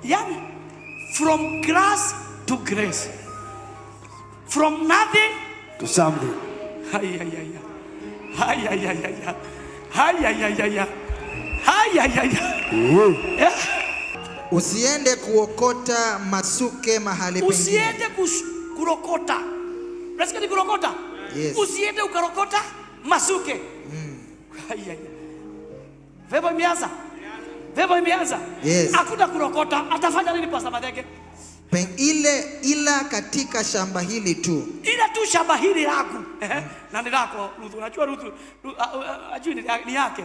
Yani from grass to grace. From nothing to something. Ay, ay, ay, ay. Ay, ay, ay, ay, ay. Ay, ay, ay, ay, ay. Ay, ay, ay, ay. Yeah. Usiende kuokota masuke mahali pengine. Usiende kurokota. Unasikia ni kurokota? Yes. Usiende ukarokota masuke. Ai, ai, ai. Vebo imeanza. Vebo imeanza. Yes. Hakuna kurokota. Atafanya nini Pastor Madege? Ile ila katika shamba hili tu. Ila tu shamba hili langu. Na ni lako Ruthu. Unajua Ruthu, ajui ni yake.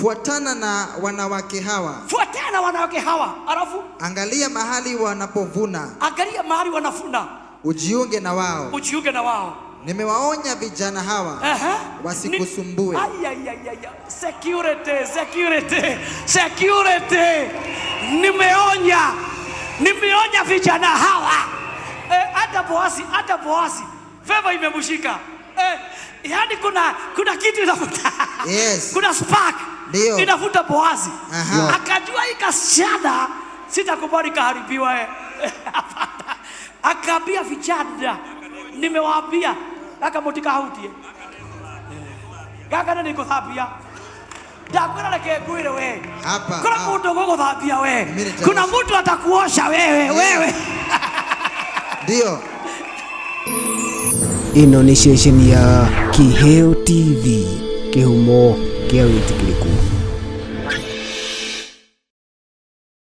Fuatana na wanawake hawa. Fuatana na wanawake hawa. Alafu angalia mahali wanapovuna. Angalia mahali wanafuna. Ujiunge na wao. Ujiunge na wao. Nimewaonya vijana hawa wasikusumbue. Ai, ai, ai, ai, ai. Security, security, security. Nimeonya. Nimeonya vijana hawa. Hata Boazi, hata Boazi. Favor imemshika. Yani kuna kitu inavuta. Yes. Kuna spark. Ndio. Inavuta Boazi. Aha. Akajua hii kasichana sitakubali kaharibiwa. Hapana. Akaambia vijana, nimewaambia akamutikahautie. Gaka na nikuthambia. Ndakwira reke ngwire we. Hapa, Kuna hapa. mundu ũgũgũthambia we. Mimi nitaosha. Kuna mtu atakuosha wewe, wewe. Ndio. Ĩno nĩ ceceni ya Kiheo TV, kĩhumo kĩa wĩtĩkĩrĩku.